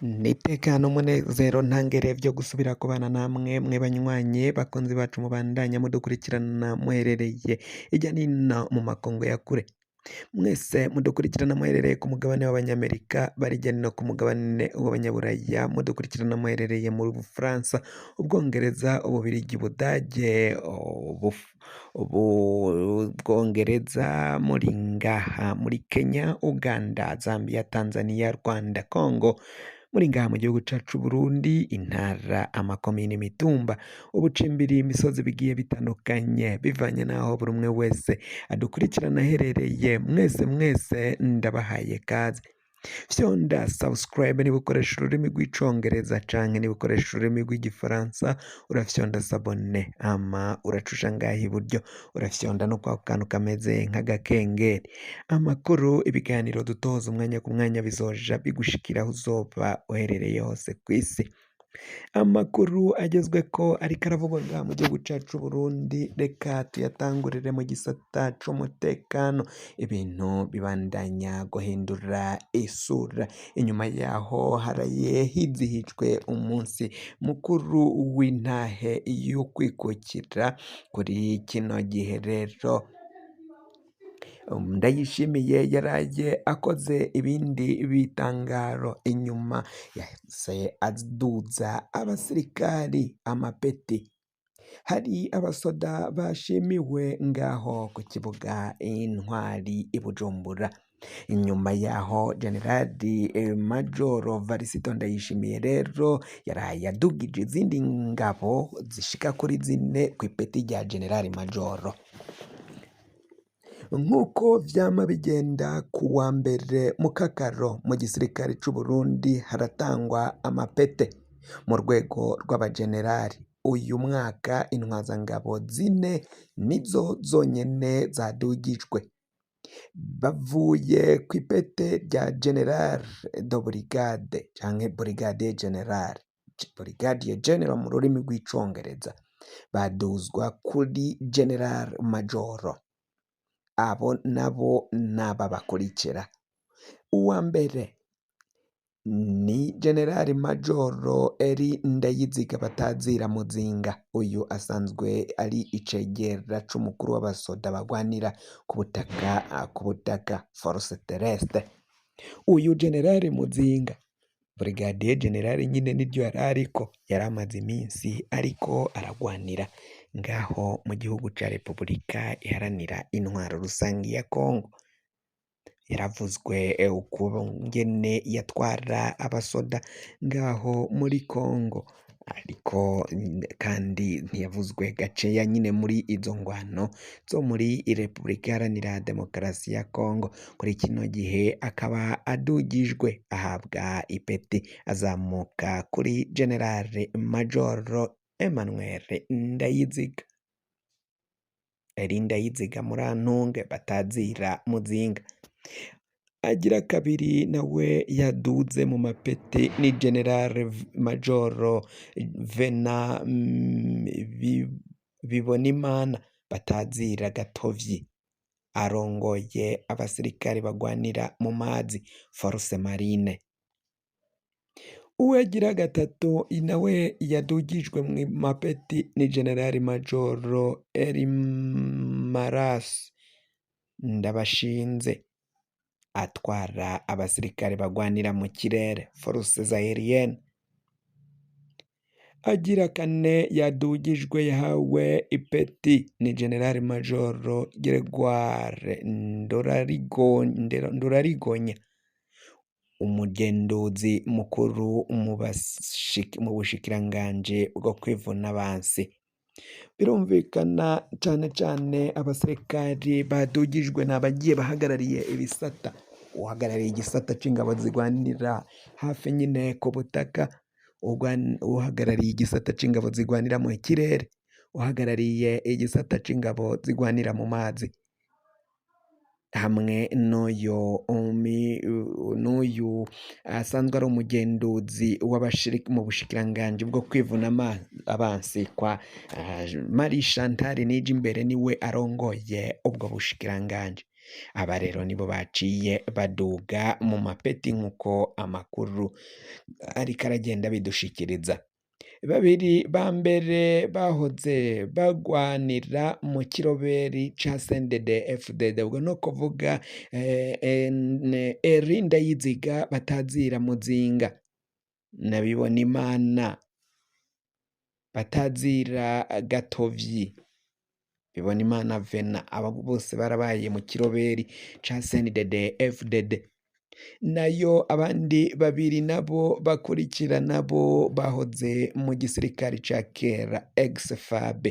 N'iteka n'umunezero ntangere vyo gusubira kubana namwe mwe banywanyi bakunzi bacu mubandanya mudukurikirana muherereye hirya nino mu makungu ya kure. Mwese mudukurikirana muherereye ku mugabane w'Abanyamerika, bari hirya no ku mugabane w'Abanyaburaya, mudukurikirana muherereye mu Bufaransa, Ubwongereza, Ububirigi, Ubudage, Ubwongereza, muri ngaha muri Kenya, Uganda, Zambia, Tanzania, Rwanda, Congo, muri ngaha mu gihugu cacu c'Uburundi, intara, amakomine, imitumba, ubucimbiri, imisozi bigiye bitandukanye, bivanye n'aho buri umwe wese adukurikirana aherereye, mwese mwese ndabahaye kaze. Fyonda subscribe niba ukoresha ururimi rw'icongereza canke niba ukoresha ururimi rw'igifaransa urafyonda s'abonner, hama uraca ngaha iburyo urafyonda no kwako kantu kameze nk'agakengeri. Amakuru, ibiganiro dutoza umwanya ku mwanya bizoja bigushikira aho uzoba uherereye hose kw'isi. Amakuru agezweko ariko aravugwa ngaha mu gihugu cacu c'Uburundi, reka tuyatangurire mu gisata c'umutekano. Ibintu bibandanya guhindura isura. Inyuma yaho haraye hizihijwe umunsi mukuru w'intahe y'ukwikukira. Kuri kino gihe rero Ndayishimiye yaraye akoze ibindi bitangaro, inyuma yahise aduza abasirikari amapeti. Hari abasoda bashimiwe ngaho ku kibuga Intwari i Bujumbura. Inyuma yaho Generali Majoro Varisito Ndayishimiye rero yaraye adugije izindi ngabo zishika kuri zine kw'ipeti rya Generali Majoro. Nk'uko vyama bigenda ku wa mbere mukakaro mu gisirikare c'Uburundi haratangwa amapete mu rwego rw'abajenerali. Uyu mwaka intwazangabo zine nizo zonyene zadugijwe, bavuye kw'ipete rya General de Brigade canke Brigadier General, Brigadier General mu rurimi rw'icongereza, baduzwa kuri General Majoro. Abo nabo n'aba bakurikira: uwa mbere ni Generali Majoro Eri Ndayiziga batazira Muzinga. Uyu asanzwe ari icegera c'umukuru w'abasoda bagwanira ku butaka, force terrestre. Uyu Generali Muzinga, Brigadier General nyine niryo yari ariko, yari amaze iminsi ariko aragwanira ngaho mu gihugu ca Repubulika Iharanira Intwaro Rusangi ya Congo. Yaravuzwe ukungene yatwara abasoda ngaho muri Congo, ariko kandi ntiyavuzwe gaceya nyine muri izo ngwano zo muri Repubulika Iharanira Demokarasi ya Congo. Kuri kino gihe akaba adugijwe ahabwa ipeti, azamuka kuri General Majoro Emmanuel Ndayiziga. Eri Ndayiziga murantunge batazira Muzinga. Agira kabiri nawe yaduze mu mapeti ni General Majoro Vena Bibonimana batazira Gatovyi, arongoye abasirikare bagwanira mu mazi, force marine. Uwagira gatatu nawe yadugijwe mu mapeti ni General Majoro Elimaras Ndabashinze, atwara abasirikare bagwanira mu kirere, forces aériennes. Agira kane yadugijwe yahawe ipeti ni General Majoro Gregoire Ndorarigonya, umugenduzi mukuru mu bushikiranganji bwo kwivuna abansi. Birumvikana cane cane abasirikari badugijwe n'abagiye bahagarariye ibisata. Uhagarariye igisata c'ingabo zigwanira hafi nyine ku butaka, uhagarariye igisata c'ingabo zigwanira mu kirere, uhagarariye igisata c'ingabo zigwanira mu mazi, hamwe n'uyu asanzwe ari umugenduzi mu bushikiranganji bwo kwivuna abansi kwa Marie Chantal Nijimbere, niwe arongoye ubwo bushikiranganji. Aba rero nibo baciye baduga mu mapeti nk'uko amakuru ariko aragenda bidushikiriza. Babiri ba mbere bahoze bagwanira mu kiroberi ca CNDD FDD, ubwo no kuvuga Eri Ndayiziga batazira Muzinga na Bibonimana batazira Gatovyi, Bibonimana Vena, aba bose barabaye mu kiroberi ca CNDD FDD. Nayo abandi babiri nabo bakurikira nabo bahoze mu gisirikare ca kera ex-FAB,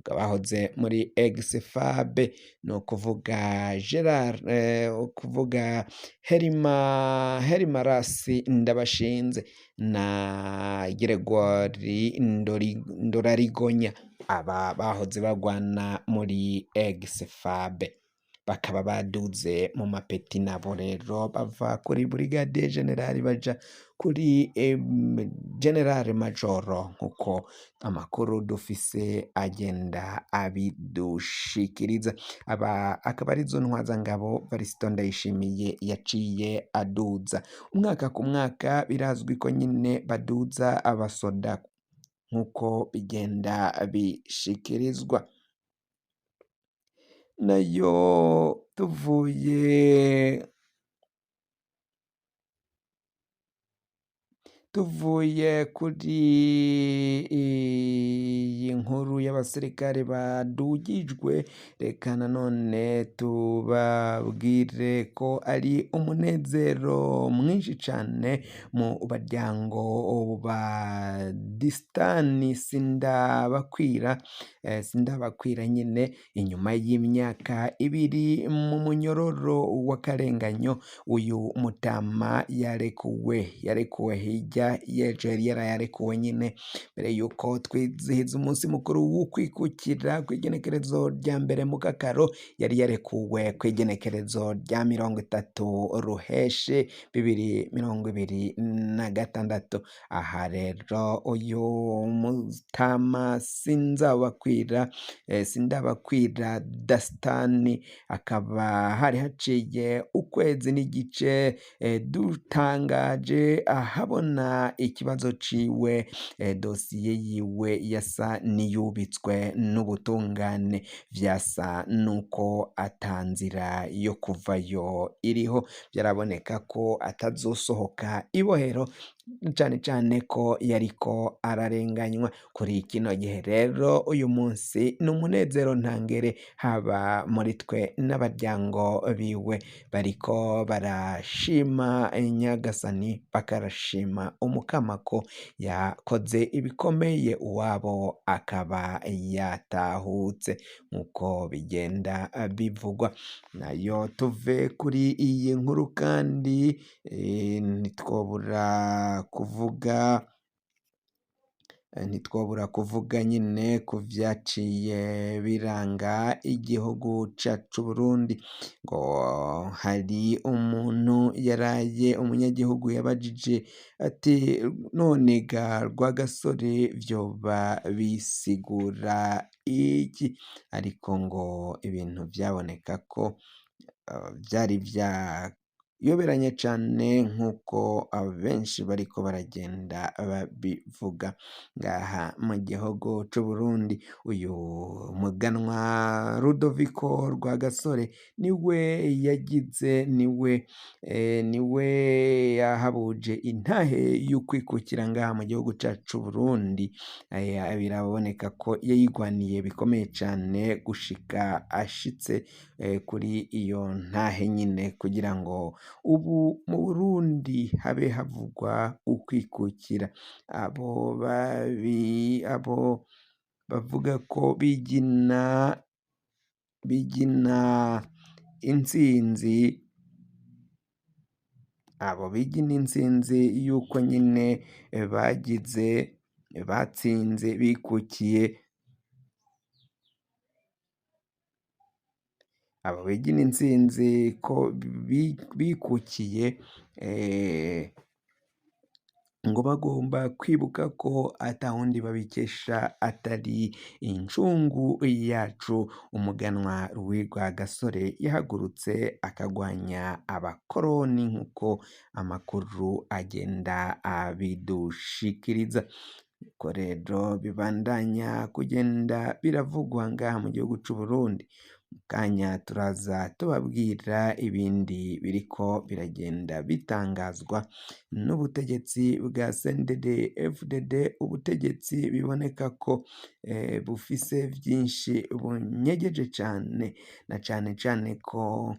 bahoze muri ex-FAB ni ukuvuga Gerard, ukuvuga Herimarasi Ndabashinze na Gregoire Ndorarigonya, aba bahoze bagwana muri ex-FAB bakaba baduze mu mapeti nabo rero bava kuri Brigadier General baja kuri General Majoro nkuko amakuru dufise agenda abidushikiriza. Aba akaba arizo ntwazangabo Varisito Ndayishimiye yaciye aduza umwaka ku mwaka. Birazwi ko nyine baduza abasoda nkuko bigenda bishikirizwa. Nayo tuvuye kuri iyi nkuru y'abasirikare badugijwe, reka nanone tubabwire ko ari umunezero mwinshi cane mu baryango ba Disitani Sindabakwira, Sindabakwira nyine inyuma y'imyaka 2 mu munyororo w'akarenganyo, uyu mutama yarekuwe hirya y'ejo yari yarayarekuwe nyine mbere yuko twizihiza umunsi mukuru w'ukwikukira kw'igenekerezo rya mbere mu Kakaro, yari yarekuwe kw'igenekerezo rya 30 Ruheshi 2026. Aha rero uyu mutama Sindabakwira Dasitani akaba hari haciye ukwezi n'igice dutangaje ahabona ikibazo ciwe, dosiye yiwe yasa niyubitswe n'ubutungane, vyasa nuko atanzira yo kuvayo iriho, byaraboneka ko atazosohoka ibohero cane cane ko yariko ararenganywa. Kuri kino gihe rero uyu munsi ni umunezero ntangere haba muri twe n'abaryango biwe bariko barashima Nyagasani, bakarashima Umukama ko yakoze ibikomeye uwabo akaba yatahutse nkuko bigenda bivugwa. Nayo tuve kuri iyi nkuru kandi ntitwobura kuvuga nyine ku vyaciye biranga igihugu cacu Burundi, ngo hari umuntu yaraye umunyagihugu yabajije ati none ga Rwagasore vyoba bisigura iki? Ariko ngo ibintu vyaboneka ko vyari vyayoberanye cane nkuko abenshi bariko baragenda babivuga ngaha mu gihugu c'Uburundi. Uyu muganwa Rudoviko Rwagasore niwe yagize niwe yahabuje intahe y'ukwikukira ngaha mu gihugu cacu Burundi. Biraboneka ko yayigwaniye bikomeye cane gushika ashitse kuri iyo ntahe nyine, kugira ngo ubu mu Burundi habe havugwa ukwikukira. Abo bavuga ko bigina intsinzi, abo bigina intsinzi yuko nyine bagize batsinze bikukiye, abo bigina intsinzi ko bikukiye. Ngo bagomba kwibuka ko atawundi babikesha atari incungu yacu umuganwa Louis Rwagasore yahagurutse akagwanya abakoroni nk'uko amakuru agenda abidushikiriza. Ko rero bibandanya kugenda biravugwa ngaha mu gihugu c'u Burundi. Mu kanya turaza tubabwira ibindi biriko biragenda bitangazwa n'ubutegetsi bwa CNDD FDD, ubutegetsi biboneka ko bufise vyinshi bunyegeje cane na cane cane ko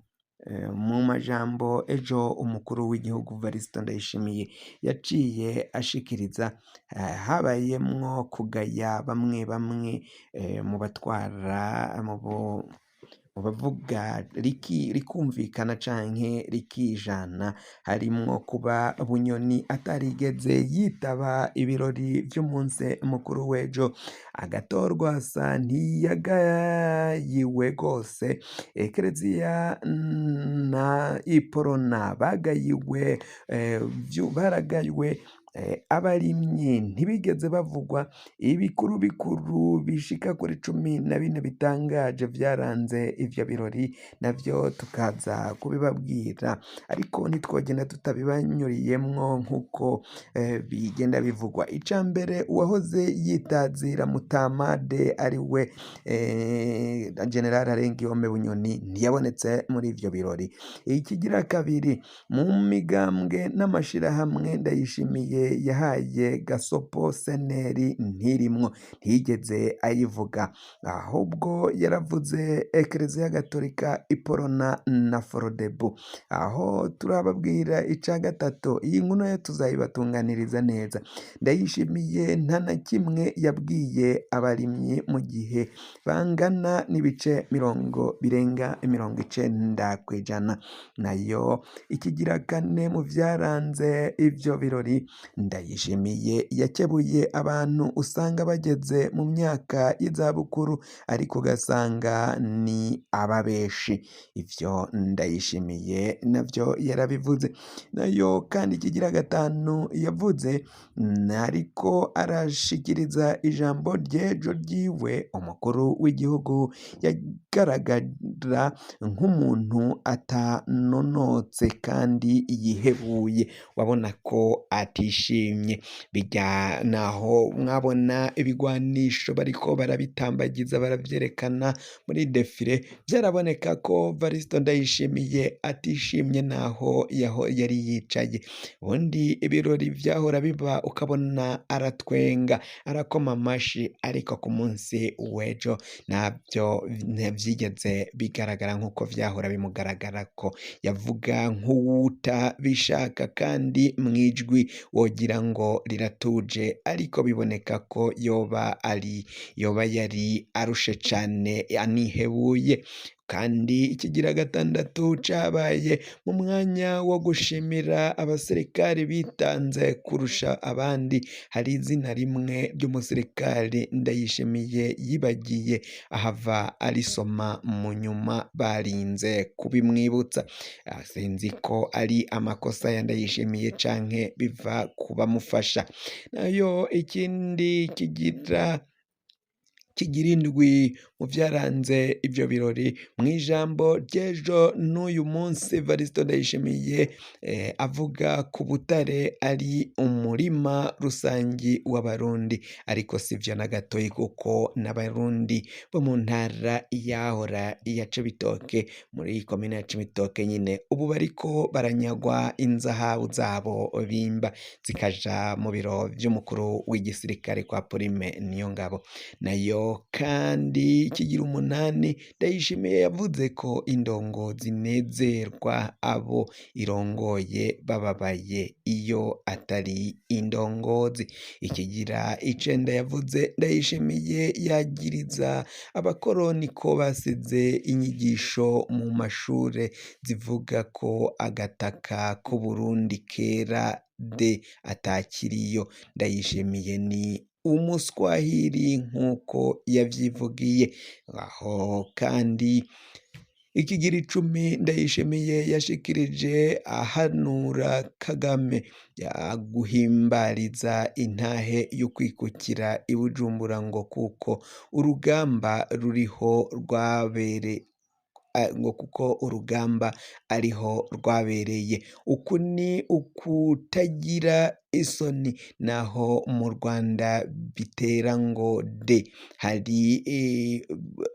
mu majambo ejo umukuru w'igihugu Varisito Ndayishimiye yaciye ashikiriza habayemwo kugaya bamwe bamwe mu batwara mu bavuga rikumvikana canke rikijana, harimwo kuba Bunyoni atarigeze yitaba ibirori vy'umunsi mukuru w'ejo, agatorwasa ntiyagayiwe rwose, Ekereziya na Iporona bagayiwe baragaywe, abarimyi ntibigeze bavugwa, ibikuru bikuru bishika kuri 14 bitangaje vyaranze ivyo birori navyo tukaza kubibabwira, ariko ntitwogenda tutabibanyuriyemwo nk'uko bigenda bivugwa. Ica mbere uwahoze yitazira Mutamade ariwe General Arengiyome Bunyoni ntiyabonetse muri ivyo birori. Ikigira kabiri mu migambwe n'amashirahamwe Ndayishimiye yahaye gasopo seneri ntirimwo, ntiyigeze ayivuga, ahubwo yaravuze Ekereziya Gatolika, Iporona na Forodebu. Aho turababwira ica gatatu, iyi nkuru nayo tuzayibatunganiriza neza. Ndayishimiye nta na kimwe yabwiye abarimyi mu gihe bangana n'ibice mirongo birenga 90%. Nayo ikigira kane mu vyaranze ivyo birori, Ndayishimiye yakebuye abantu usanga bageze mu myaka y'izabukuru ariko ugasanga ni ababeshi. Ivyo Ndayishimiye navyo yarabivuze. Nayo kandi ikigira gatanu yavuze, ariko arashikiriza ijambo ry'ejo ryiwe, umukuru w'igihugu yagaragara nk'umuntu atanonotse kandi yihebuye, wabona ko atishimye. Bijya naho mwabona ibigwanisho bariko barabitambagiza baravyerekana muri defile, vyaraboneka ko Varisito Ndayishimiye atishimye naho yaho yari yicaye. Ubundi ibirori vyahora biba ukabona aratwenga arakoma amashi, ariko ku munsi w'ejo navyo ntivyigeze bigaragara nk'uko vyahora bimugaragarako. Yavuga nk'uwutabishaka kandi mw'ijwi wogira ngo riratuje, ariko biboneka ko yoba yari arushe cane anihebuye. Kandi ikigira gatandatu cabaye mu mwanya wo gushimira abasirikari bitanze kurusha abandi, hari izina rimwe ry'umusirikari Ndayishimiye yibagiye ahava arisoma mu nyuma barinze kubimwibutsa. Sinzi ko ari amakosa ya Ndayishimiye canke biva kubamufasha. Nayo ikindi kigira indwi mu vyaranze ivyo birori, mw'ijambo ry'ejo n'uyu munsi Varisito Ndayishimiye avuga ku butare ari umurima rusangi w'Abarundi, ariko sivyo na gatoyi kuko n'Abarundi bo mu ntara yahora iya Cibitoke, muri komine ya Cibitoke nyine, ubu bariko baranyagwa inzahabu zabo bimba zikaja mu biro vy'umukuru w'igisirikare kwa Prime Niyongabo. Nayo kandi kigira umunani, Ndayishimiye yavuze ko indongozi zinezerwa abo irongoye bababaye iyo atari indongozi. Ikigira icenda yavuze, Ndayishimiye yagiriza abakoroni ko basize inyigisho mu mashure zivuga ko agataka k'Uburundi kera de atakiriyo. Ndayishimiye ni umuswahili nk'uko yavyivugiye. Aho kandi Ikigira icumi Ndayishimiye yashikirije ahanura Kagame guhimbariza intahe y'ukwikukira i Bujumbura ngo kuko urugamba ruriho rwabere ngo kuko urugamba ariho rwabereye. Uku ni ukutagira isoni naho mu Rwanda bitera ngo de hari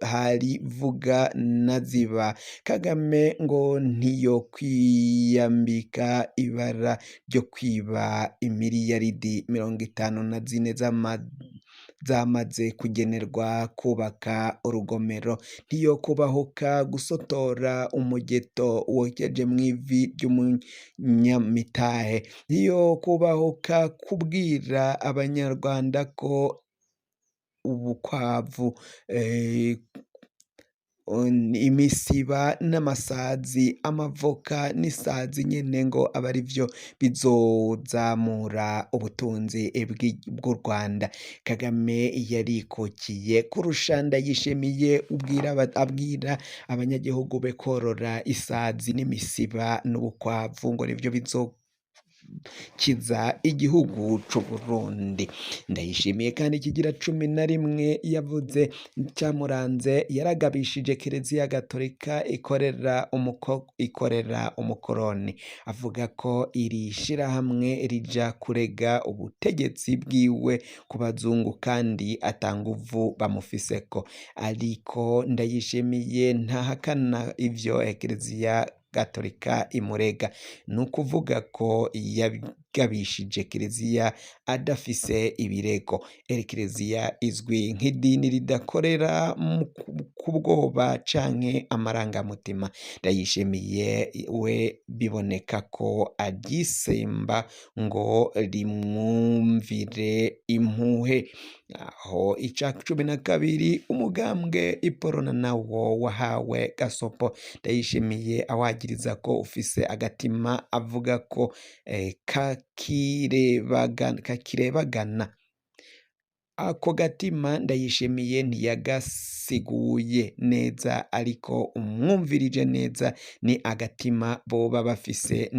hari vuga na ziba. Kagame ngo ntiyokwiyambika ibara ryo kwiba imiriyaridi 54 zamaze kugenerwa kubaka urugomero, ntiyokubahuka gusotora umugeto wokeje mw'ivi ry'umunyamitahe, ntiyokubahuka kubwira abanyarwanda ko ubukwavu imisiba n'amasazi, amavoka n'isazi nyene ngo abe arivyo bizozamura ubutunzi bw'u Rwanda. Kagame yarikukiye kurusha Ndayishimiye abwira abanyagihugu be korora isazi n'imisiba n'ubukwavu ngo nivyo bizokiza igihugu c'Uburundi. Ndayishimiye kandi ikigira 11 yavuze camuranze, yaragabishije Kiliziya Gatolika ikorera umukoroni, avuga ko iri shirahamwe rija kurega ubutegetsi bwiwe ku bazungu kandi ata nguvu bamufiseko. Ariko Ndayishimiye ntahakana ivyo Kiliziya Gatolika imurega, ni ukuvuga ko yagabishije Kiliziya adafise ibirego. Kiliziya izwi nk'idini ridakorera ku bwoba canke amarangamutima. Ndayishimiye we biboneka ko aryisemba ngo rimwumvire impuhe. Aho ica 12 umugambwe Iporona nawo wahawe gasopo. Ndayishimiye awagiriza ko ufise agatima, avuga ko kakirebagana. Ako gatima Ndayishimiye ntiyagasiguye neza, ariko umwumvirije neza ni agatima boba bafise.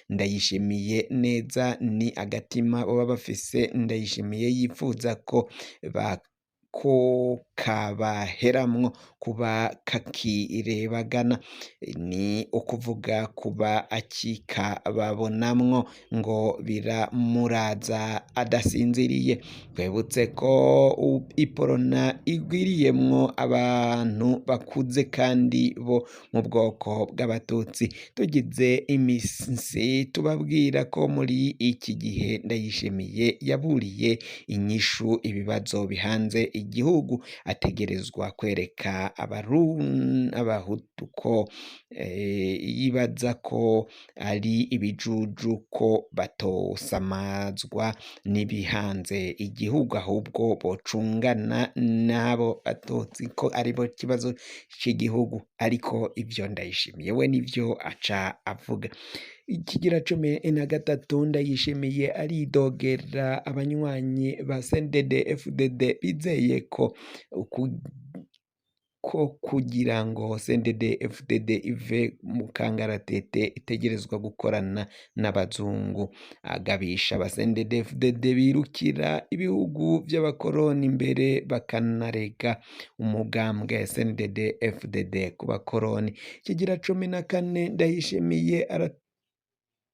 Ndayishimiye neza ni agatima boba bafise. Ndayishimiye yifuza ko kabaheramwo kuba kakirebagana, ni ukuvuga kuba akikababonamwo ngo biramuraza adasinziriye. Twibutse ko Iporona igwiriyemwo abantu bakuze kandi bo mu bwoko bw'abatutsi. Tugize iminsi tubabwira ko muri iki gihe Ndayishimiye yaburiye inyishu ibibazo bihanze igihugu, ategerezwa kwereka abahutu ko yibaza ko ari ibijuju, ko batosamazwa n'ibihanze igihugu, ahubwo bocungana n'abo batutsi ko aribo kibazo c'igihugu. Ariko ivyo Ndayishimiye we nivyo aca avuga. Ikigira 13 Ndayishimiye aridogera abanywanyi ba CNDD FDD bizeye ko kugira ngo CNDD FDD ive mu kangaratete itegerezwa gukorana n'abazungu. Agabisha aba CNDD FDD birukira ibihugu vy'abakoroni imbere bakanarega umugambwe CNDD FDD ku bakoroni. Ikigira 14 Ndayishimiye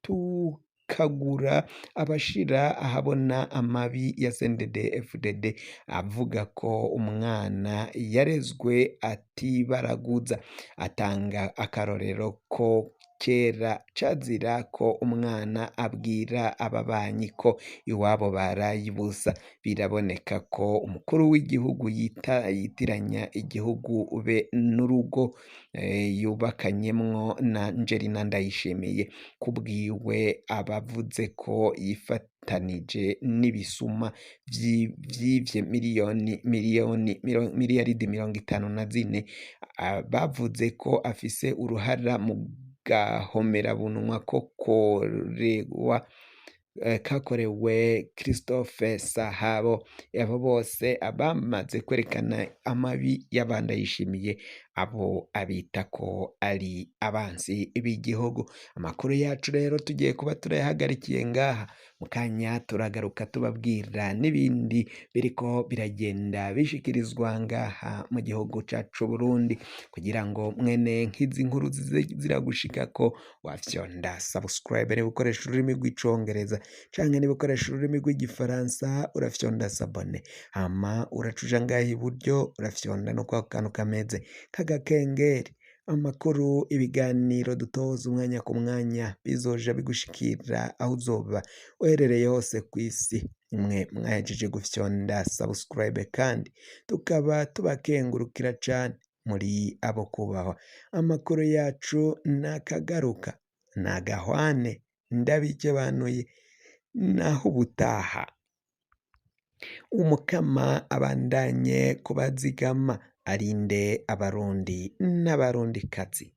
aratukagura abashira ahabona amabi ya CNDD FDD, avuga ko umwana yarezwe atibaraguza. Atanga akarorero ko kera cazira ko umwana abwira ababanyi ko iwabo barayibuza. Biraboneka ko umukuru w'igihugu yitiranya igihugu be n'urugo yubakanyemwo na Angelina Ndayishimiye. Kubwiwe abavuze ko yifatanije n'ibisuma vyivye miliyaridi 54, bavuze ko afise uruhara mu gahomerabunwa ko kakorewe Christophe Sahabo. Abo bose abamaze kwerekana amabi y'abandayishimiye Abo abita ko ari abansi b'igihugu. Amakuru yacu rero tugiye kuba turayahagarikiye ngaha, mu kanya turagaruka tubabwira n'ibindi biriko biragenda bishikirizwa ngaha mu gihugu cacu Burundi, kugira ngo mwene nk'izi nkuru zize ziragushikako, wafyonda subscribe niba ukoresha ururimi rw'icongereza, canke niba ukoresha ururimi rw'igifaransa urafyonda s'abonner, hama uraca uja ngaha iburyo urafyonda no kwako kantu kameze k'agakengeri. Amakuru, ibiganiro dutoza umwanya ku mwanya bizoja bigushikira aho uzoba uherereye hose kw'isi. Mwe mwahejeje gufyonda subscribe kandi tukaba tubakengurukira cane, muri abo kubahwa. Amakuru yacu nakagaruka, nagahwane, ndabikebanuye, naho ubutaha. Umukama abandanye kubazigama, arinde Abarundi n'Abarundikazi.